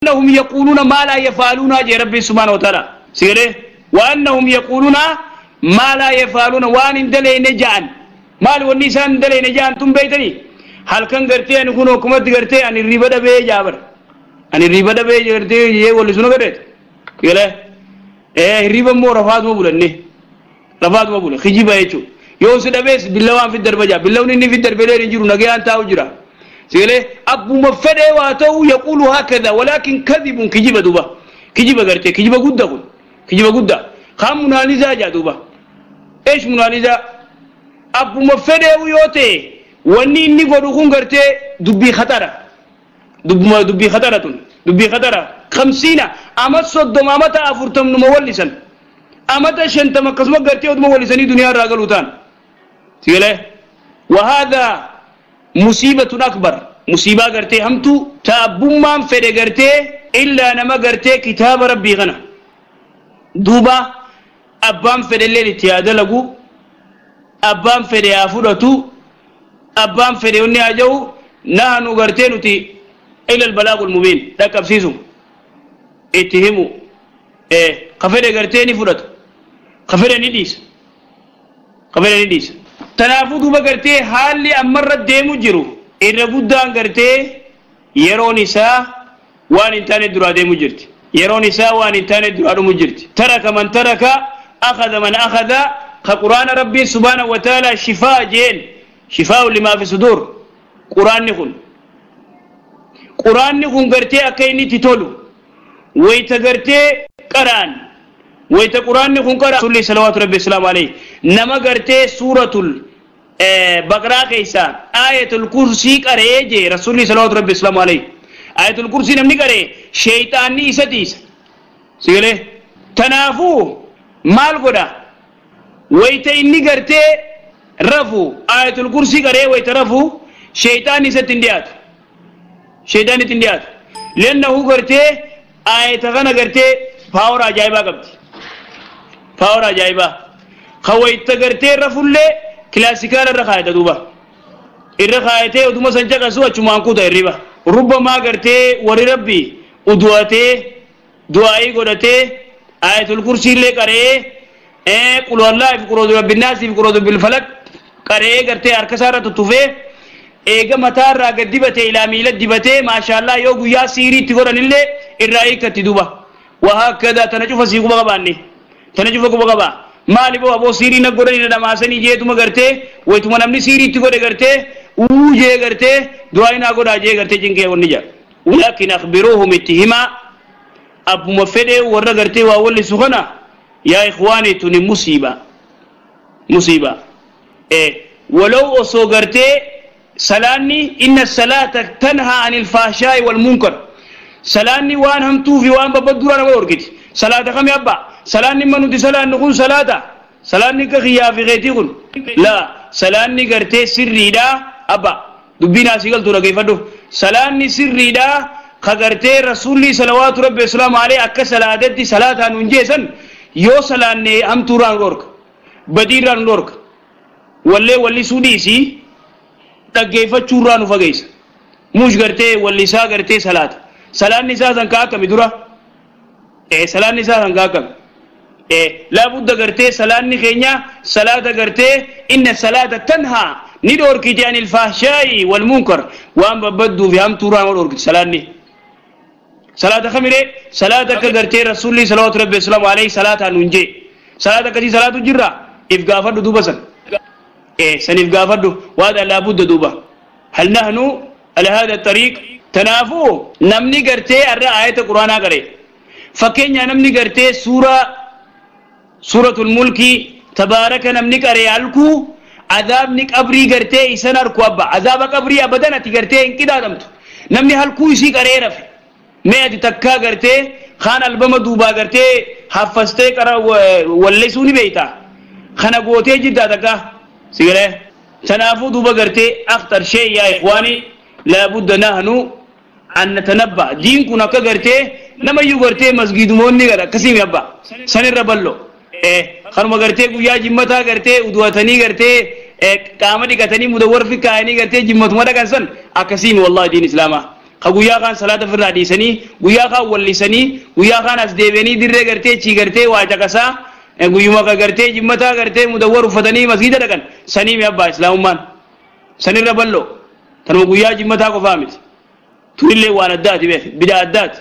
وأنهم يقولون ما لا يفعلون جي ربي سبحانه وتعالى سيره وأنهم يقولون ما لا يفعلون وان دلين جان مال والنسان دلين جان تم بيتني هل كان غرتي ان كنو حكومت غرتي ان ريبا دبي جابر ان ريبا دبي غرتي يه ولي سنو غرت يلا ايه ريبا مو رفاد مو بولني رفاد مو بول خجيبا يچو يوس دبيس بالله في الدربجا بالله ني في الدربلي رنجرو نغي انت اوجرا سيله ابو مفدي واتو يقول هكذا ولكن كذب كجيبا دوبا كجيبا غرتي كجيبا غدا كجيبا غدا خام مناليزا جا دوبا ايش مناليزا ابو مفدي ويوتي وني ني غدو كون غرتي دبي خطره دبي خطره دبي خطره 50 اما صدم اما افرتم نمولسن اما شنتم قسم غرتي ودمولسني دنيا راغلوتان سيله وهذا مصيبة أكبر مصيبة قرتي همتو تابمان فدي قرتي إلا نما قرتي كتاب ربي غنى دوبا أبان فدي الليل اتيادة لقو أبان فدي آفرتو أبان فدي وني أجو نحن قرتي نتي إلى البلاغ المبين لك أبسيسو اتهمو إيه قفدي قرتي نفرت قفدي نديس قفدي نديس تنافو دوبا قرتي حالي أمر ديمو جرو إن قدان قرتي يرو نساء وان انتاني درا ديمو جرت يرو نساء وان انتاني درا ديمو جرت ترك من ترك أخذ من أخذ قرآن ربي سبحانه وتعالى شفاء جين شفاء لما في صدور قرآن نخون قرآن نخون قرتي أكيني تتولو ويتقرتي قرآن ويت قرآن نخون قرآن صلى صلوات ربي السلام عليه نما قرتي سورة بقرة كيسا آية الكرسي قرأ جي رسول الله صلى الله عليه وسلم عليه آية الكرسي نمني قرأ شيطاني إسا تيس سيقول تنافو مال قدا ويت إني قرتي رفو آية الكرسي قرأ ويت رفو شيطاني إسا تنديات شيطاني تنديات لأنه قرتي آية غنى قرتي فاور عجائبا قبتي فاور عجائبا خويت قرتي رفو اللي كلاسيكال الرخاية دوبا الرخاية ودوما سنجاك سوى چمانكو دا الربا ربما قرتي وري ربي ودواتي دعائي قرتي آية الكرسي اللي قرأي قلوا الله في قرود رب الناس في قرود بالفلك قرأي قرتي أركسارة تطفي ايغا متار را قدبتي إلى ميلد دبتي ما شاء الله يوغو يا سيري تقرن اللي الرأي كتدوبا وهكذا تنجف سيقو بغباني تنجف بغبا مالي بو ابو سيري نغورني ندماسني جيتuma garte waytuma namni siiri itti godhe garte uu jee garte du'aa ina godha jee garte jinkee wonni ja walakin akhbiruhum ittihima abuma fede warra garte waa walli sugana ya ikhwani tuni musiba musiba ولو osoo garte salaanni inna salata tanha anil fahsha'i wal munkar salaanni waan hamtuu fi waan babbadduraa nama dhorkiti salaata kami abba سلاني منو دي سلان نكون سلاتا سلاني كخيا في غيتي كن لا سلاني غرتي سري دا ابا دبينا سيغل تو رغي فدو سلاني سري دا خغرتي رسولي صلوات ربي السلام عليه اك سلادتي صلاتا نونجيسن يو سلاني ام توران رورك بديران رورك ولي ولي سوديسي دغيفچوران فغيس موش غرتي ولي سا غرتي صلات سلاني سا كا كمي دورا سلاني سا كا كمي لا بد قرتي صلاة خينيا صلاة قرتي إن الصلاة تنهى ندور كي عن الفحشاء والمنكر وأن بدو في أم توران ودور صلاة صلاة خميرة صلاة كقرتي رسول الله صلى الله عليه وسلم عليه صلاة ننجي صلاة كذي صلاة جرة إفقافر دوبا سن سن إفقافر دو وهذا لا بد دوبا هل نحن على هذا الطريق تنافو نمني قرتي أرى آية القرآن قري فكين نمني قرتي سورة الملك تبارك نمني قري ألكو عذاب نك أبري قرتي إسان أركو أبا عذاب أبري أبدا نتي قرتي إن كده دمت نمني هلكو يسي قري رفي مئة تكا قرتي خان البما دوبا قرتي حفظتي قرا ولسوني بيتا خانا قوتي جدا تكا سيقري تنافو دوبا قرتي أخطر شيء يا إخواني لابد نحن أن نتنبأ دين كنا كقرتي نما يقرتي مسجد موني قرا كسيم يبا سن الربلو خرما قرتي قويا جمتا قرتي ودواتني قرتي قامتي قتني مدور في كايني قرتي جمت مدا كنسن أكسيم والله دين إسلاما Ka guyyaa kaan salaata ofirraa dhiisanii, guyyaa kaan wallisanii, guyyaa kaan as deebi'anii dirree gartee chii gartee waa caqasaa, guyyuma ka gartee jimmataa gartee mudawwar uffatanii masgiida dhaqan sanii mi abbaa islaamummaan sanirra bal'oo tanuma guyyaa jimmataa qofaa miti. Tunillee waan addaati beek, bidaa addaati.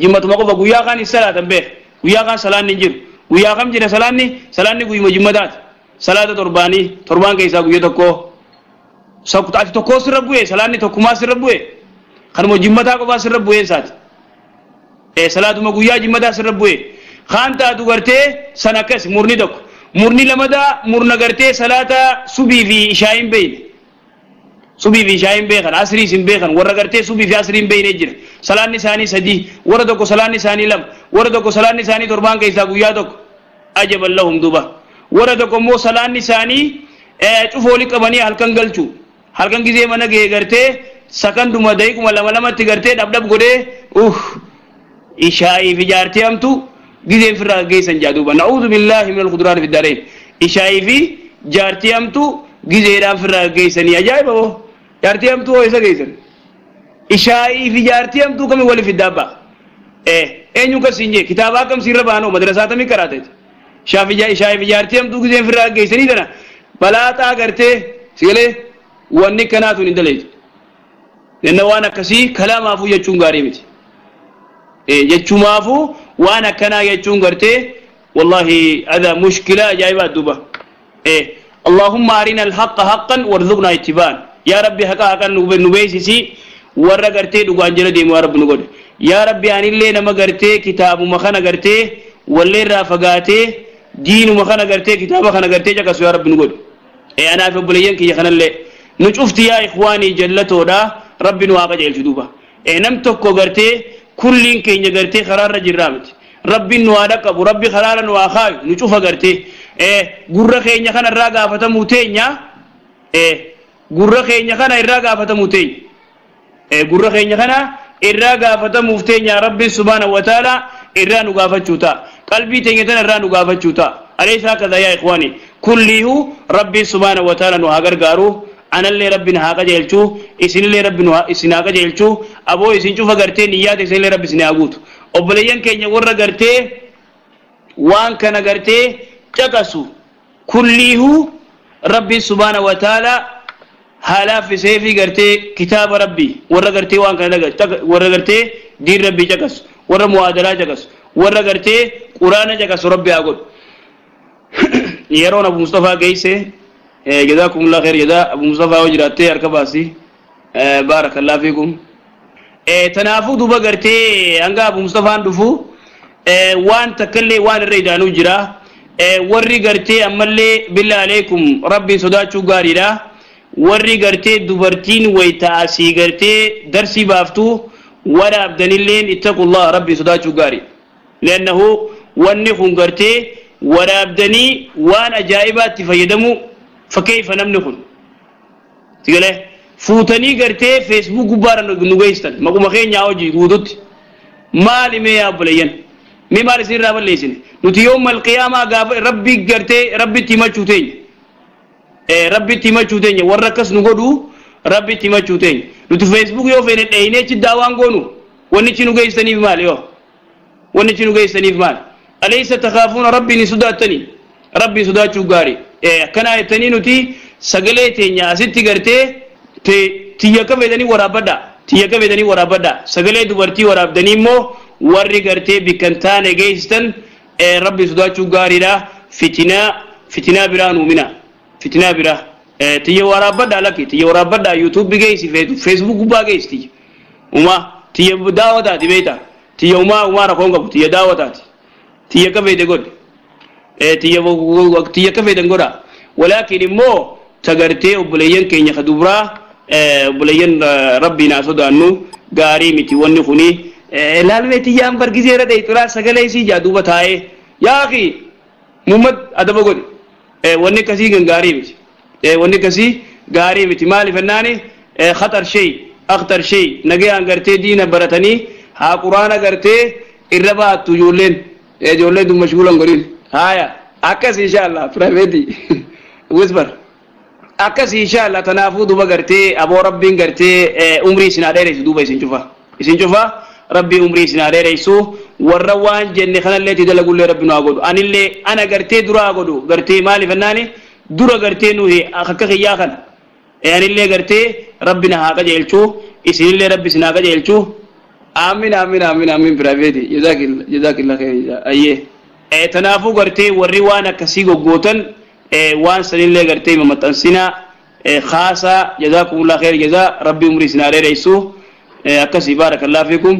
Jimmatuma qofa guyyaa kaan hin salaatan beek, guyyaa kaan salaanni hin jiru. Guyyaa kam jira salaanni? Salaanni guyyuma jimmataati. Salaata torbaanii, torbaan keessaa guyya tokko. Ati tokkoo sirra bu'e, salaanni tokkumaa sirra bu'e. Kanuma jimmataa qofaa sirra bu'ee isaati. Salaatuma guyyaa jimmataa sirra bu'e. Kaan taatu gartee san akkas murni tokko. Murni lamadaa murna gartee salaata subii fi ishaa hin beekne. Subii fi ishaa hin beekan, asriis hin beekan, warra gartee subii fi asrii hin beekne jira. Salaanni isaanii sadii, warra tokko salaanni isaanii lama, warra tokko salaanni isaanii torbaan keessaa guyyaa tokko. Ajaban lahum duba. Warra tokko immoo salaanni isaanii cufa olii qabanii halkan galchu. Halkan gizee mana ga'e gartee sakanduma daqiiquma lama lamatti gartee dhabdhab godhee ishaa'ii fi jaartii hamtu gizeen firraa geessan jaa duuba. Na'uudhu billaahi minal kuduraan fi daareen. Ishaa'ii fi jaartii hamtu gizeedhaan firraa geessanii ajaa'iba hoo. Jaartii hamtuu hoo isa geessan. Ishaa'ii fi jaartii hamtuu kamii waliif fiddaa abbaa? Eenyu kas hin jee kitaaba akkam siirra baanoo madrasaa tamii karaateeti. Ishaa'ii fi jaartii hamtuu gizeen firraa geessanii tana balaaxaa gartee sigalee wanni kanaatu hin daleetu. Nenna waan akkasii kalaamaafuu jechuun gaarii miti. Jechumaafuu waan akkanaa jechuun gartee wallahi hada mushkila ajaa'ibaa duuba. Allahumma arina alhaqqa haqqan warzuqnaa ittibaan. Yaa Rabbi haqa haqan nu beeksisi warra gartee dhugaan jala deemu yaa Rabbi nu godhe. Yaa Rabbi anillee nama gartee kitaabuma kana gartee walleerraa fagaatee diinuma kana gartee kitaaba kana gartee caqasu yaa Rabbi nu godhe. Anaaf obboleeyyan kiyya kanallee nu cufti yaa ikhwaanii jallatoodha Rabbi nu haa qajeelchu duuba. Nam tokko gartee kulliin keenya gartee karaarra jirraa miti. Rabbiin nu haa dhaqqabu, Rabbi karaarra nu haa kaayu, nu cufa gartee. Gurra keenya kana irraa gaafatamuu teenya. Gurra keenya kana irraa gaafatamuu teenya. Gurra keenya kana irraa gaafatamuuf teenya Rabbiin subhaanahu wa ta'ala irraa nu gaafachuu ta'a. Qalbii teenya tana irraa nu gaafachuu ta'a. Alaysa hakadha yaa ikhwaani. Kulliihu Rabbiin subhaanahu wa ta'ala nu haa gargaaru. Anallee Rabbiin haa qajeelchu, isinillee Rabbi isin haa qajeelchu, aboo isin cufa gartee niyyaata isinillee Rabbi isin haa guutu. Obboleeyyan keenya warra gartee waan kana gartee caqasu kulliihu Rabbiin subhaanahu wa ta'ala haa laaffisee fi gartee kitaaba Rabbii warra gartee waan kana warra gartee diin Rabbii caqasu, warra mu'aadalaa caqasu, warra gartee quraana caqasu Rabbi haa godhu. Yeroon Abu Mustafaa geesse jazakumullah khair jazaa Abu Mustafaa yoo jiraattee harka baasi baarakallahu fiikum. Tanaafuu duuba gartee hanga Abu Mustafaan dhufu waan takkallee waan irra idaanuu jira. Warri gartee ammallee billaa aleekum Rabbiin sodaachuu gaariidha. Warri gartee dubartiin wayita asii gartee darsii baaftu waraabdanilleen ittaqullah Rabbiin sodaachuu gaarii. Li'annahu wanni kun gartee waraabdanii waan ajaa'ibaatti fayyadamu fakkeeffa namni kun. Sigalee fuutanii gartee feesbuuk gubbaarra nu geessan maquma keenyaa hojii guututti. Maali mee yaa obboleeyyan? Mee maal isin irraa balleessine? Nuti yooma alqiyaamaa gaafa Rabbi gartee Rabbitti himachuu teenya. Rabbitti himachuu teenya warra akkas nu godhu Rabbitti himachuu teenya. Nuti feesbuuk yoo feene dheeyinee achi daawaan goonu wannichi nu geessaniif maali yoo? Wannichi nu geessaniif maali? Alaysa takaafuuna Rabbiin hin sodaattanii? Rabbiin sodaachuu gaarii. Akkanaa jettanii nuti sagalee teenya asitti gartee tiyya akka feetanii waraabbadhaa. Tiyya akka feetanii waraabbadhaa. Sagalee dubartii waraabdanii immoo warri gartee bikkan taane geessitan Rabbiin sodaachuu gaariidha. Fitinaa biraa nuumina. Fitinaa biraa. Tiyya waraabbadhaa lakki tiyya waraabbadhaa yuutuubii geessi feesbuuk gubbaa geessi tiyya. Umaa tiyya daawwataati beektaa. Tiyya umaa rakkoon qabu tiyya daawwataati. Tiyya akka feete godhi. Tiyya akka feetan godha. Walaakin immoo tagartee obboleeyyan keenya ka dubraa obboleeyyan Rabbiin haa sodaannu gaarii miti wanni kuni. Laalmee tiyyaan bargiseera dheeyxuraa sagalee isii jaa duuba taa'ee. Yaa akhi Muhammad adaba godhi. Wanni akkasii kan gaarii miti. Wanni akkasii gaarii miti. Maaliif jennaani khatar shay akhtar shay nagayaan gartee diina baratanii haa quraana gartee irra baattu ijoolleen. Ijoolleen tun mashguulan godhin. Haaya akkas inshallah private whisper. Akkas inshallah tanaafuu duuba gartee aboo rabbiin gartee umrii isin haa dheeressu duuba isin cufa. Isin cufa rabbii umrii isin haa dheeressu warra waan jenne kanallee itti dalagullee rabbi nu haa godhu. Anillee ana gartee dura haa godhu gartee maaliif ennaani dura gartee nuyi akka kiyyaa kana. Anillee gartee rabbi na haa qajeelchu isinillee rabbi isin haa qajeelchu. Aamin aamin aamin aamin private jazaakillah jazaakillah khair ayyee. Tanaafuu gartee warri waan akkasii goggootan waan sanillee gartee mamaxxansinaa kaasaa jazaakumullah khair jazaa rabbi umrii isin haa dheeressu akkasii baarakallahu fiikum.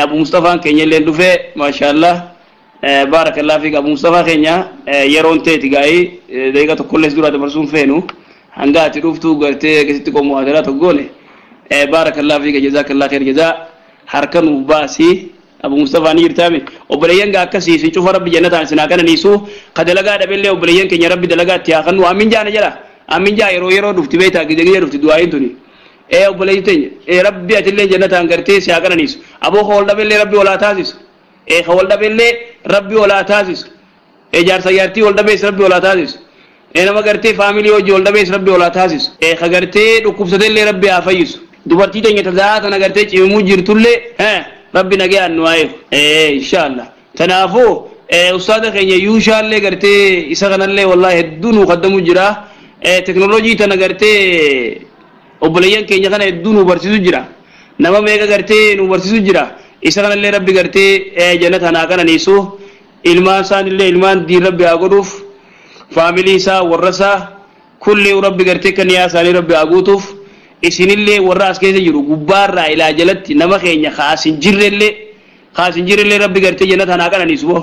Abu Mustafaan keenya illee dhufee maashaallah baarakallahu fiik Abu Mustafaa keenya yeroon teeti gaa'ii daqiiqa tokkollee dura dabarsuun feenu hanga ati dhuftu gartee akkasitti qomoo hadaraa tokko goone baarakallahu fiik jazaakallah khair jazaa harka nuuf baasii. Abu Mustafa ni jirtaami obboleeyyan gaa akkasii isin cufa rabbi jannataan isin haa qananiisu ka dalagaa dhabeellee obboleeyyan keenya rabbi dalagaa itti haa kennu amiin jaana jedha amiin jaa yeroo yeroo dhufti beektaa gide gide dhufti du'aayin tuni obboleeyyi teenya rabbi atillee jannataan gartee si haa qananiisu aboo ka wal dhabeellee rabbi walaa taasisu ka wal dhabeellee rabbi walaa taasisu jaarsa jaartii wal dhabees rabbi walaa taasisu nama gartee faamilii hojii wal dhabees rabbi walaa taasisu ka gartee dhukkubsatellee rabbi haa fayyisu dubartii teenya tasaa tana gartee cimimuu jirtullee rabbi nagayaan nu haa eegu inshallah tanaafuu ustaada keenya yuushaallee gartee isa kanallee wallahi hedduu nuu kaddamu jira teknooloojii tana gartee obboleeyyan keenya kana hedduu nuu barsiisu jira nama meeqa gartee nuu barsiisu jira isa kanallee rabbi gartee jannata haa qananiisu ilmaan isaanillee ilmaan diin rabbi haa godhuuf faamilii isaa warra isaa kulli rabbi gartee kan yaa isaanii rabbi haa guutuuf isinillee warra as keessa jiru gubbaarraa ilaa jalatti nama keenya kaasin jirrellee rabbi gartee jannata haa qananiisu boo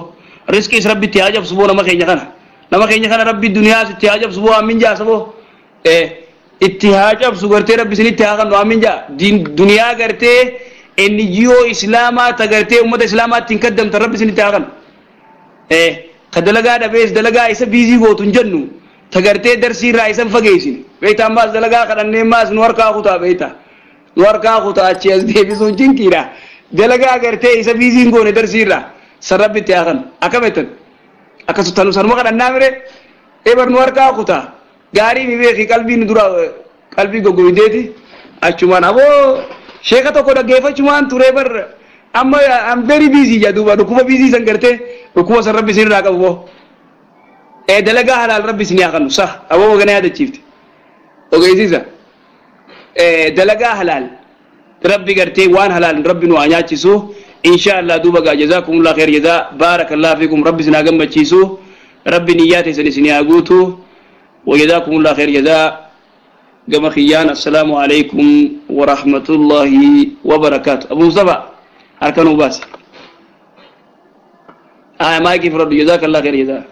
riskiis rabbi itti haa jabsu boo nama keenya kana rabbi duniyaas itti haa jabsu boo amiin jaasa boo itti haa jabsu gartee rabbi isinitti haa kennu amiin jaa duniyaa gartee NGO islaamaa ta gartee ummata islaamaa ittiin kaddamtan rabbi isinitti haa kennu ka dalagaa dhabees dalagaa isa biizii gootu hin jennu ta gartee darsiirraa isan fageessin beektaa ammaas dalagaa kadhannee maas nu harkaa kutaa beektaa nu harkaa kutaa achi as deebisuun cinqiidha dalagaa gartee isa biiziin goone darsiirraa san rabbi itti haa kennu akkam jettan akkasu tanu sanuma kadhannaa mire ebar nu harkaa kutaa gaarii mi beeki qalbii nu dura qalbii goggoydeeti achumaan aboo sheeka tokko dhaggeeffachumaan turee bar amma am very busy jedha duuba dhukkuba biizii san gartee dhukkuba san rabbi isinirraa qabu boo dalagaa halaal rabbi isin haa kennu sah aboo magana yaadachiifte ogeessiisa dalagaa halaal rabbi gartee waan halaal rabbi nu haa nyaachisu insha Allah duuba gaa jazaakumullah khair jazaa baarakallahu fiikum rabbi isin haa gammachiisu rabbi niyyaa teessan isin haa guutu wajazakumullah khair jazaa gama kiyyaan assalaamu alaykum warahmatullahi wabarakaatu. Abu Mustafa harka nuu baasi maayikii fudhadhu jazaakallah khair jazaa.